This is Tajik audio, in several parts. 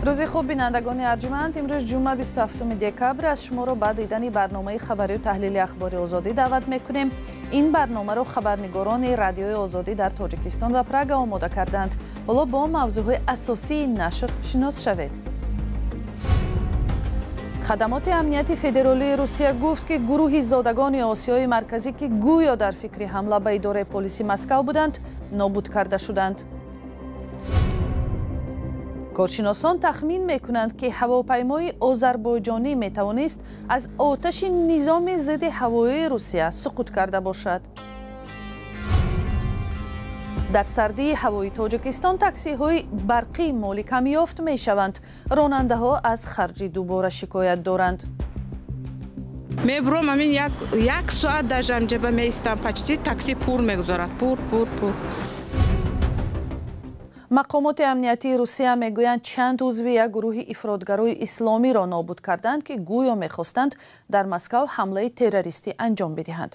Рӯзи хуб, бинандагони арҷманд. Имрӯз ҷумъа, 27 декабр аст. Шуморо ба дидани барномаи хабарию таҳлили «Ахбори Озодӣ» даъват мекунем. Ин барномаро хабарнигорони Радиои Озодӣ дар Тоҷикистон ва Прага омода карданд. Ҳоло бо мавзӯъҳои асосии нашр шинос шавед. Хадамоти амнияти федералии Русия гуфт, ки гурӯҳи зодагони Осиёи Марказӣ, ки гӯё дар фикри ҳамла ба идораи полиси Москав буданд, нобуд карда шуданд. Коршиносон тахмин мекунанд, ки ҳавопаймои озарбойҷонӣ метавонист аз оташи низоми зидди ҳавоии Русия суқут карда бошад. Дар сардии ҳавои Тоҷикистон таксиҳои барқӣ моли камёфт мешаванд. Ронандаҳо аз харҷи дубора шикоят доранд. Мебуром, амин як соат даже амҷаба меистам, почти такси пур мегузорад, пур, пур, пур. Мақомоти амниятии Русия мегӯянд, чанд узви як гурӯҳи ифротгарои исломиро нобуд карданд, ки гӯё мехостанд дар Москав ҳамлаи террористӣ анҷом бидиҳанд.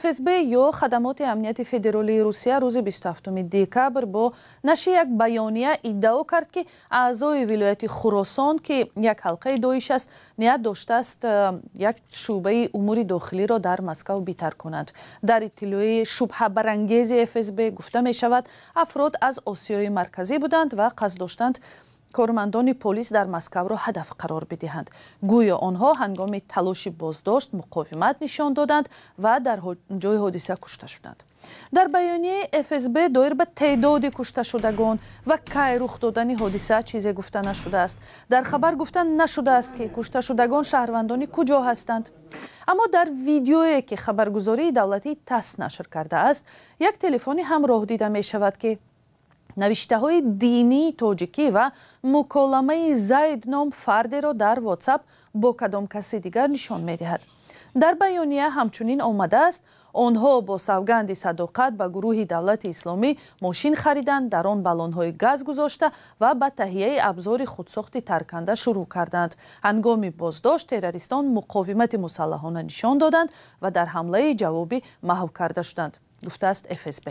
ФСБ ё Хадамоти амнияти федералии Русия рӯзи 27 декабр бо нашри як баёния иддао кард, ки аъзои вилояти Хуросон, ки як ҳалқаи Доиш аст, ният доштааст як шӯъбаи умури дохилиро дар Москав битар кунанд. Дар иттилои шубҳабарангези ФСБ гуфта мешавад, афрод аз Осиёи Марказӣ буданд ва қасд доштанд кормандони полис дар Москавро ҳадаф қарор бидиҳанд. Гӯё онҳо ҳангоми талоши боздошт муқовимат нишон доданд ва дар ҷои ҳодиса кушта шуданд. Дар баёнияи ФСБ доир ба теъдоди кушташудагон ва кай рух додани ҳодиса чизе гуфта нашудааст. Дар хабар гуфта нашудааст, ки кушташудагон шаҳрвандони куҷо ҳастанд. Аммо дар видеое, ки хабаргузории давлатии ТАСС нашр кардааст, як телефони ҳамроҳ дида мешавад, ки навиштаҳои динии тоҷикӣ ва муколамаи Зайд ном фардеро дар Ватсап бо кадом каси дигар нишон медиҳад. Дар баёния ҳамчунин омадааст, онҳо бо савганди садоқат ба гурӯҳи Давлати Исломӣ мошин хариданд, дар он баллонҳои газ гузошта ва ба таҳияи абзори худсохти тарканда шурӯъ карданд. Ҳангоми боздошт террористон муқовимати мусаллаҳона нишон доданд ва дар ҳамлаи ҷавобӣ маҳв карда шуданд, гуфтааст ФСБ.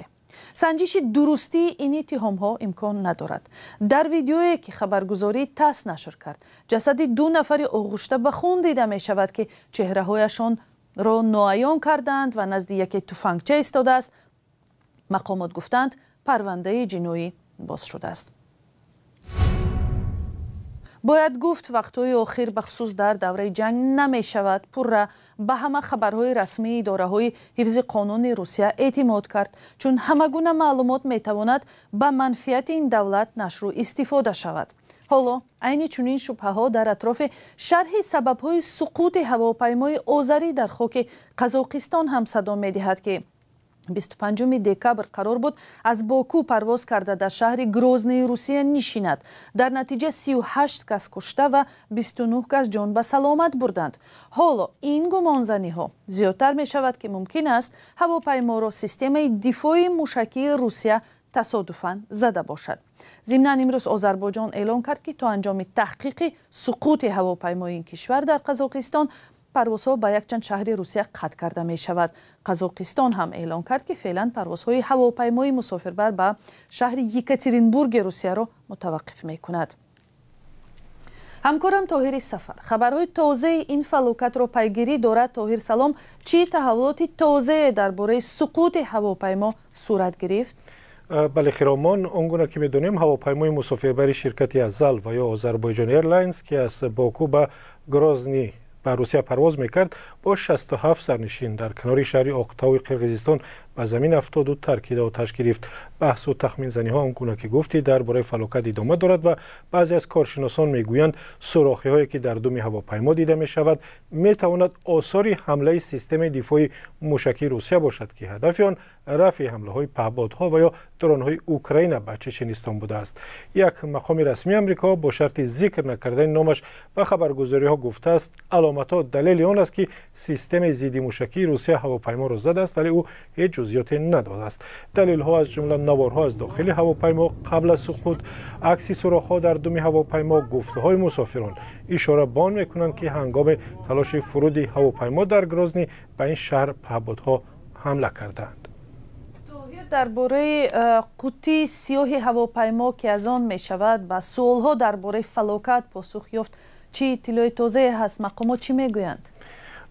Санҷиши дурустии ин иттиҳомҳо имкон надорад. Дар видеое, ки хабаргузории ТАСС нашр кард, ҷасади ду нафари оғушта ба хун дида мешавад, ки чеҳраҳояшонро ноаён кардаанд ва назди яке туфангча истодааст. Мақомот гуфтанд, парвандаи ҷиноӣ боз шудааст. Бояд гуфт, вақтҳои охир, бахусус дар давраи ҷанг, намешавад пурра ба ҳама хабарҳои расмии идораҳои ҳифзи қонуни Русия эътимод кард, чун ҳама гуна маълумот метавонад ба манфиати ин давлат нашру истифода шавад. Ҳоло айни чунин шубҳаҳо дар атрофи шарҳи сабабҳои суқути ҳавопаймои озарӣ дар хоки Қазоқистон ҳам садо медиҳад, ки 25 декабр қарор буд аз Боку парвоз карда, дар шаҳри Грозныи Русия нишинад. Дар натиҷа 38 кас кушта ва 29 кас ҷон ба саломат бурданд. Ҳоло ин гумонзаниҳо зиёдтар мешавад, ки мумкин аст ҳавопайморо системаи дифои мушакии Русия тасодуфан зада бошад. Зимнан, имрӯз Озарбойҷон эълон кард, ки то анҷоми таҳқиқи суқути ҳавопаймои ин кишвар дар Қазоқистон парвозҳо ба якчанд шаҳри Русия қатъ карда мешавад. Қазоқистон ҳам эълон кард, ки феълан парвозҳои ҳавопаймои мусофирбар ба шаҳри Екатеринбурги Русияро мутаваққиф мекунад. Ҳамкорам Тоҳири Сафар хабарҳои тозаи ин фалокатро пайгирӣ дорад. Тоҳир, салом. Чӣ таҳаввулоти тозае дар бораи суқути ҳавопаймо сурат гирифт? Бале, Хиромон, он гуна ки медонем, ҳавопаймои мусофирбари ширкати Азал ва ё Озарбойҷон Airlines, ки аз Боку ба Грозни, ба Русия парвоз мекард, бо 67 сарнишин дар канори шаҳри Оқтауи Қирғизистон ба замин афтоду таркида оташ гирифт. Баҳсу тахминзаниҳо, он гуна ки гуфтӣ, дар бораи фалокат идома дорад ва баъзе аз коршиносон мегӯянд, сурохиҳое, ки дар думи ҳавопаймо дида мешавад, метавонад осори ҳамлаи системаи дифои мушакии Русия бошад, ки ҳадафи он рафъи ҳамлаҳои паҳбодҳо ва ё дронҳои Украина ба Чеченистон будааст. Як мақоми расмии Амрико бо шарти зикр накардани номаш ба хабаргузориҳо гуфтааст, аломатҳо далели он аст, ки системаи зиддимушакии Русия ҳавопайморо задааст, вале ӯ ҳеҷ ҷузъиёте надодааст. Далелҳо, аз ҷумла наворҳо аз дохили ҳавопаймо қабл аз суқут, акси сурохҳо дар думи ҳавопаймо, гуфтаҳои мусофирон ишора ба он мекунанд, ки ҳангоми талоши фуруди ҳавопаймо дар Грозни ба ин шаҳр паҳбодҳо ҳамла кардаанд. Дар бораи қуттии сиёҳи ҳавопаймо, ки аз он мешавад ба суолҳо дар бораи фалокат посух ёфт, чӣ иттилои тозае ҳаст? Мақомот чӣ мегӯянд?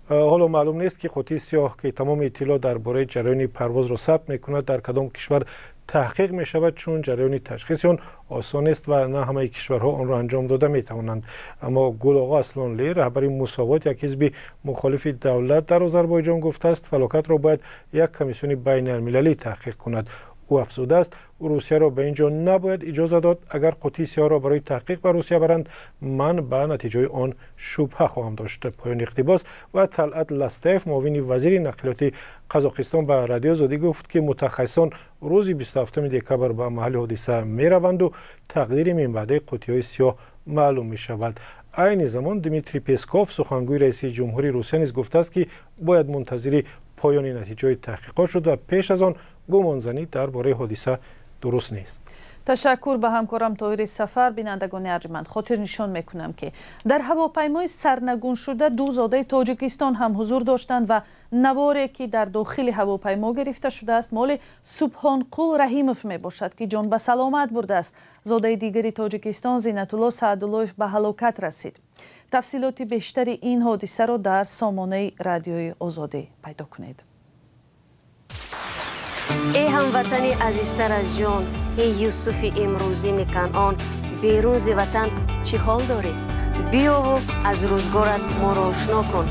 Ҳоло маълум нест, ки қуттии сиёҳ, ки тамоми иттилоъ дар бораи ҷараёни парвозро сабт мекунад, дар кадом кишвар таҳқиқ мешавад, чун ҷараёни ташхиси он осон нест ва на ҳамаи кишварҳо онро анҷом дода метавонанд. Аммо Гулоғо Аслонли, раҳбари Мусовот, як ҳизби мухолифи давлат дар Озарбойҷон, гуфтааст, фалокатро бояд як комиссиони байналмилалӣ таҳқиқ кунад. Ӯ афзудааст, Русияро ба ин ҷо набояд иҷоза дод. Агар қуттии сиёҳро барои таҳқиқ ба Русия баранд, ман ба натиҷаи он шубҳа хоҳам дошт. Поёни иқтибос. Ва Талъат Ластаев, муовини вазири нақлиёти Қазоқистон, ба Радиои Озодӣ гуфт, ки мутахассисон рӯзи 27 декабр ба маҳалли ҳодиса мераванду тақдири минбаъдаи қуттиҳои сиёҳ маълум мешавад. Айни замон Дмитрий Песков, сухангӯи раиси ҷумҳури Русия, низ гуфтааст, ки бояд мунтазири поёни натиҷаҳои таҳқиқот шуд ва пеш аз он гумонзанӣ дар бораи ҳодиса дуруст нест. Ташаккур ба ҳамкорам Тоҳири Сафар. Бинандагони арҷманд, хотирнишон мекунам, ки дар ҳавопаймои сарнагуншуда ду зодаи Тоҷикистон ҳам ҳузур доштанд ва наворе, ки дар дохили ҳавопаймо гирифта шудааст, моли Субҳонқул Раҳимов мебошад, ки ҷон ба саломат бурдааст. Зодаи дигари Тоҷикистон, Зинатулло Саъдуллоев, ба ҳалокат расид. Тафсилоти бештари ин ҳодисаро дар сомонаи Радиои Озодӣ пайдо кунед. Эй ҳамватани азизтар аз ҷон, эй Юсуфи имрӯзини Канъон, берун зи ватан чӣ ҳол дорӣ? Биёву аз рӯзгорат моро ошно кун.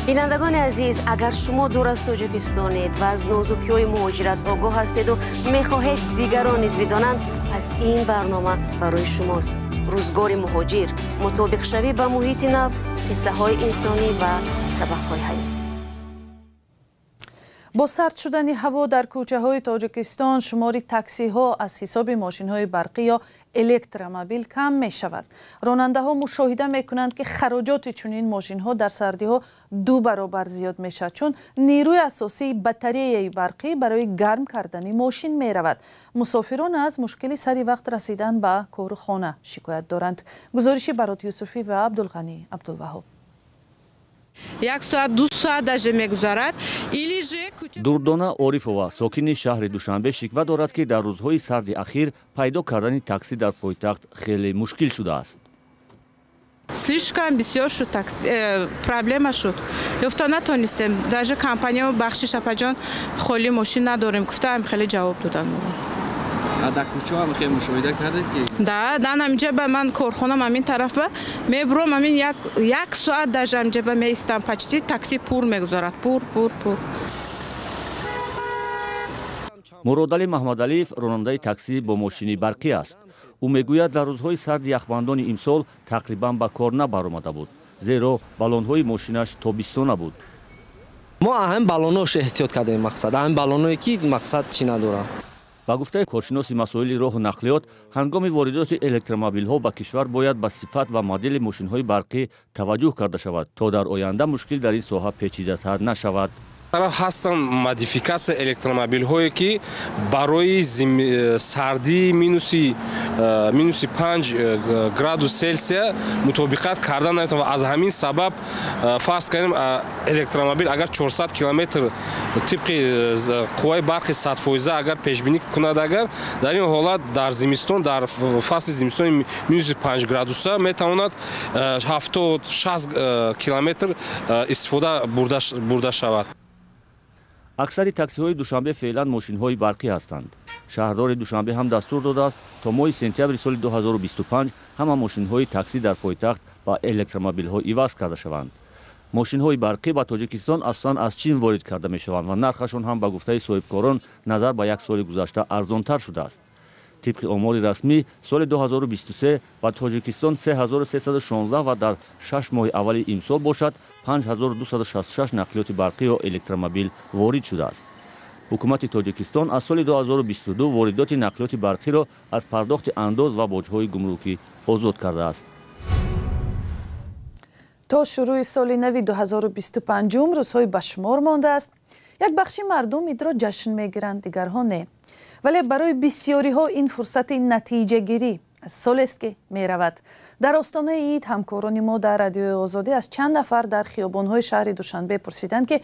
Бинандагони азиз, агар шумо дур аз Тоҷикистонед ва аз нозукиҳои муҳоҷират огоҳ ҳастеду мехоҳед дигарон низ бидонанд, пас ин барнома барои шумост. Рӯзгори муҳоҷир, мутобиқшавӣ ба муҳити нав, қиссаҳои инсонӣ ва сабақҳои ҳаёт. Бо сард шудани ҳаво дар кӯчаҳои Тоҷикистон шумори таксиҳо аз ҳисоби мошинҳои барқӣ ё электромобил кам мешавад. Ронандаҳо мушоҳида мекунанд, ки хароҷоти чунин мошинҳо дар сардиҳо ду баробар зиёд мешавад, чун нерӯи асосии батареяи барқӣ барои гарм кардани мошин меравад. Мусофирон аз мушкили сари вақт расидан ба кору хона шикоят доранд. Гузориши Барот Юсуфӣ ва Абдулғанӣ Абдулваҳоб. Як соат, 2 соат даже мегузарад, или же Дурдона Орифова, сокини шаҳри Душанбе, шиква дорад, ки дар рӯзҳои сарди ахир пайдо кардани таксӣ дар пойтахт хеле мушкил шудааст. Слишком бисёр шуд такси, проблема шуд, ёфта натонистем. Даже компания: «Бахшиш, апаҷон, холӣ мошин надорем», гуфтаам, хеле ҷавоб доданд. Дар кӯчаҳо ҳам хеле мушоҳида кардед, ки Да, дан ҳаминҷа ба ман корхонам ҳамин тараф ба мебурам, ҳамин як соат даже ҳаминҷа ба меистам, почти такси пур мегузарад, пур, пур, пур. Муродалӣ Маҳмадалиев ронандаи таксӣ бо мошини барқӣ аст. Ӯ мегӯяд, дар рӯзҳои сарди яхбандони имсол тақрибан ба кор набаромада буд, зеро баллонҳои мошинаш тобистона буд. Мо ҳамин баллонош эҳтиёт кардем, мақсад, ҳамин баллоное, ки мақсад чӣ надорам. Ба гуфтаи коршиноси масоили роҳу нақлиёт, ҳангоми воридоти электромобилҳо ба кишвар бояд ба сифат ва модели мошинҳои барқӣ таваҷҷӯҳ карда шавад, то дар оянда мушкил дар ин соҳа печидатар нашавад. Тараф ҳастанд модификатсия электромобилҳое, ки барои сардии минуси 5 градус Селсия мутобиқат карда наметавонад. Ва аз ҳамин сабаб, фарз кардем, электромобил агар 400 километр тибқи қувваи барқи 100-фоиза агар пешбинӣ кунад, агар дар ин ҳолат дар зимистон, дар фасли зимистони минуси 5 градуса метавонад 70, 60 километр истифода бурда шавад. Аксари таксиҳои Душанбе феълан мошинҳои барқӣ ҳастанд. Шаҳрдори Душанбе ҳам дастур додааст, то моҳи сентябри соли 2025 ҳама мошинҳои таксӣ дар пойтахт ба электромобилҳо иваз карда шаванд. Мошинҳои барқӣ ба Тоҷикистон асосан аз Чин ворид карда мешаванд ва нархашон ҳам, ба гуфтаи соҳибкорон, назар ба як соли гузашта арзонтар шудааст. Тибқи омори расмӣ, соли 2023 ба Тоҷикистон 3316 ва дар 6 моҳи аввали имсол бошад, 5266 нақлиёти барқӣ ё электромобил ворид шудааст. Ҳукумати Тоҷикистон аз соли 2022 воридоти нақлиёти барқиро аз пардохти андоз ва боҷҳои гумрукӣ озод кардааст. То шурӯи соли нави 2025 рӯзҳои ба шумор мондааст. Як бахши мардум идро ҷашн мегиранд, дигарҳо не. Вале барои бисёриҳо ин фурсати натиҷагирӣ аз солест, ки меравад. Дар остонаи ид ҳамкорони мо дар Радиои Озодӣ аз чанд нафар дар хиёбонҳои шаҳри Душанбе пурсиданд, ки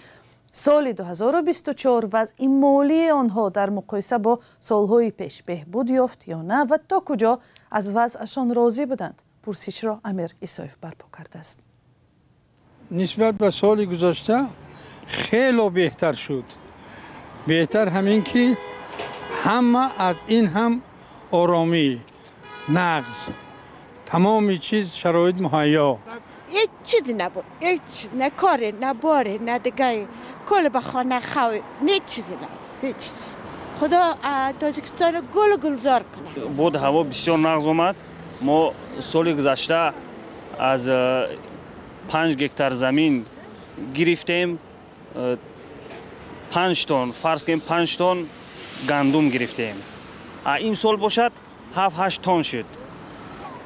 Соли 2024 вазъи молии онҳо дар муқоиса бо солҳои пеш беҳбуд ёфт ё на ва то куҷо аз вазъашон розӣ буданд? Пурсишро Амир Исоев барпо кардааст. Нисбат ба соли гузашта хело беҳтар шуд. Беҳтар ҳамин ки ҳама аз ин ҳам оромӣ, нағз, тамоми чиз шароит муҳайё. Ҳеҷ чизе набуд, ҳеҷ на коре, на боре, на дигае. Кул ба хона хав, ҳеҷ чизе набуд, ҳеҷ чизе. Худо Тоҷикистонро гул гулзор кунад. Буд ҳаво бисёр нағз омад. Мо соли гузашта аз 5 гектар замин гирифтем, 5 тонн, фарз кунем 5 тонн гандум гирифтем. Имсол бошад 7-8 тонн шуд.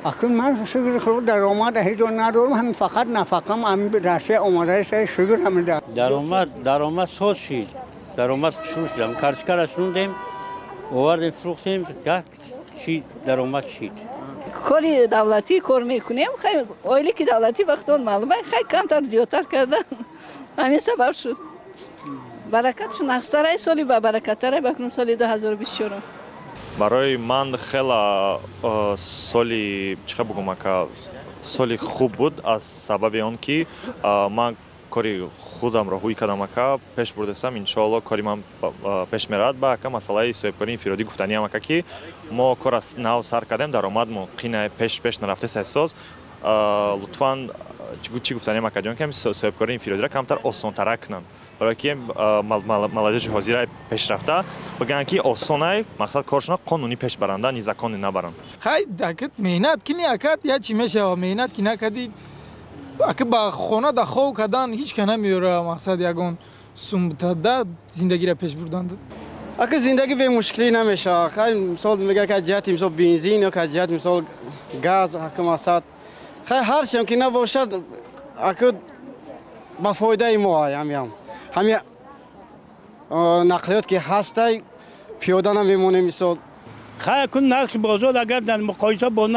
Акун ман шукр худо даромад ҳеҷ надорам, ҳамин фақат нафақам ҳамин Россия омадааст, шукр ҳамин. Даромад соз шуд, даромад шуд. Картошкаро шундем, овардем, фурӯхтем, як чӣ даромад шуд. Кори давлатӣ кор мекунем, оиле ки давлатӣ вақтон маълума, хай камтар зиёдтар кардан, ҳамин сабаб шуд. Баракатш нақсарай соли ба баракаттарай бакун соли 2024. Барои ман хела соли чӣ бугум ака, соли хуб буд аз сабаби он ки ман кори худамро ҳуй кардам ака, пеш бурдастам, иншоалло кори ман пеш меравад. Ба ака масъалаи соҳибкории инфиродӣ гуфтаниам ака ки мо кор аз нав сар кардем, даромадмо қина пеш нарафтест эҳсос. Лутфан чӣ гуфтаниам акаҷон ки соҳибкории инфиродиро камтар осонтара кунанд, барое ки молодежи ҳозира пешрафта бигӯянд ки осонай, мақсад коршона қонунӣ пеш баранда, незаконӣ набаранд. Хай дакит меҳнат кини акат я чӣ мешава, меҳнат ки накардӣ ака ба хона да хов кардан ҳеҷ ка намеёра, мақсад ягон сумтада зиндагиро пеш бурданд. Ака зиндагӣ бемушкилӣ намешава. Хай мисол мега ки аз ҷиҳати мисол бензин ё ки аз ҷиҳати мисол газ ака мақсад хай ҳар чиам ки набошад ака ба фоидаи мо ҳамиам. Ҳами нақлиёт ки ҳастай пиёда намемонем мисол. Хай акун нархи бозор агар дар муқоиса бо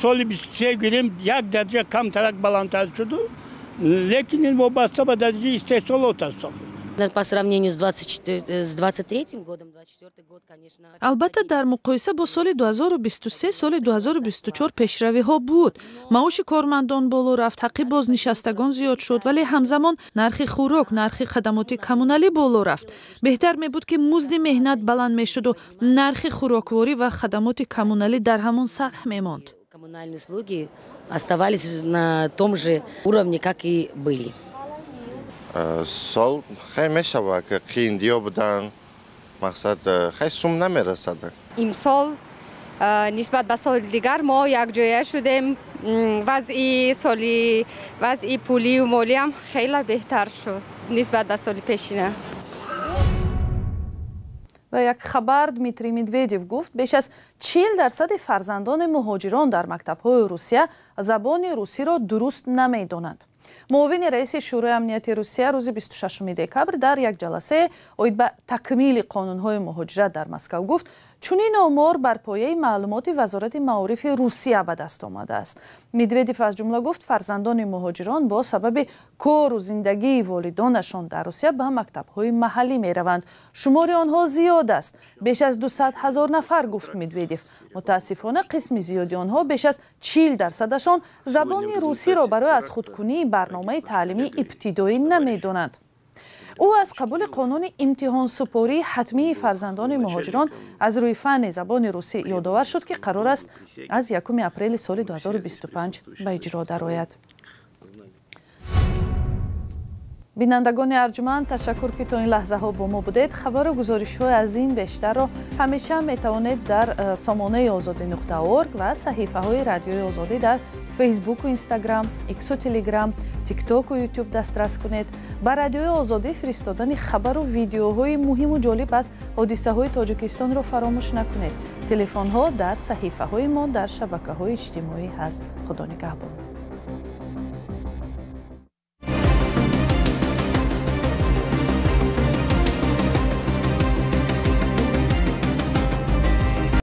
соли 23 гирем як дараҷа камтарак баландтар шуду, лекин ин вобаста ба дараҷаи истеҳсолот аст. По сравнению с 23 годом, 24 год, конечно. Албатта, дар муқоиса бо соли 2023, соли 2024 пешравиҳо буд. Маоши кормандон боло рафт, ҳаққи бознишастагон зиёд шуд, вале ҳамзамон нархи хӯрок, нархи хадамоти коммуналӣ боло рафт. Беҳтар мебуд ки музди меҳнат баланд мешуду нархи хӯрокворӣ ва хадамоти коммуналӣ дар ҳамон сатҳ мемонд. Коммунальные услуги оставались на том же уровне, как и были. Сол хай мешава ки қииндиё будан, мақсад хай сум намерасад. Имсол нисбат ба соли дигар мо якҷоя шудем, вазъи соли вазъи пулию молиам хеле беҳтар шуд нисбат ба соли пешина. Ва як хабар: Дмитрий Медведев гуфт, беш аз 40% фарзандони муҳоҷирон дар мактабҳои Русия забони русиро дуруст намедонанд. Муовини раиси Шӯрои амнияти Русия рӯзи 26 декабр дар як ҷаласае оид ба такмили қонунҳои муҳоҷират дар Москав гуфт, чунин омор бар пояи маълумоти Вазорати маорифи Русия ба даст омадааст. Медведев аз ҷумла гуфт, фарзандони муҳоҷирон бо сабаби кору зиндагии волидонашон дар Русия ба мактабҳои маҳаллӣ мераванд. Шумори онҳо зиёд аст, беш аз 200 ҳазор нафар, гуфт Медведев. Мутаассифона, қисми зиёди онҳо, беш аз 40%-ашон, забони русиро барои аз худкунии барномаи таълимии ибтидоӣ намедонанд. Ӯ аз қабули қонуни имтиҳонсупории ҳатмии фарзандони муҳоҷирон аз рӯи фанни забони русӣ ёдовар шуд, ки қарор аст аз 1 апрели соли 2025 ба иҷро дарояд. Бинандагони арҷманд, ташаккур ки то ин лаҳзаҳо бо мо будед. Хабару гузоришҳои аз ин бештарро ҳамеша метавонед дар сомонаи озодӣ.орг ва саҳифаҳои Радиои Озодӣ дар Фейсбуку Инстаграм, Иксу Телеграм, Тиктоку Ютуб дастрас кунед. Ба Радиои Озодӣ фиристодани хабару видеоҳои муҳиму ҷолиб аз ҳодисаҳои Тоҷикистонро фаромӯш накунед. Телефонҳо дар саҳифаҳои мо дар шабакаҳои иҷтимоӣ ҳаст. Худо нигаҳбон.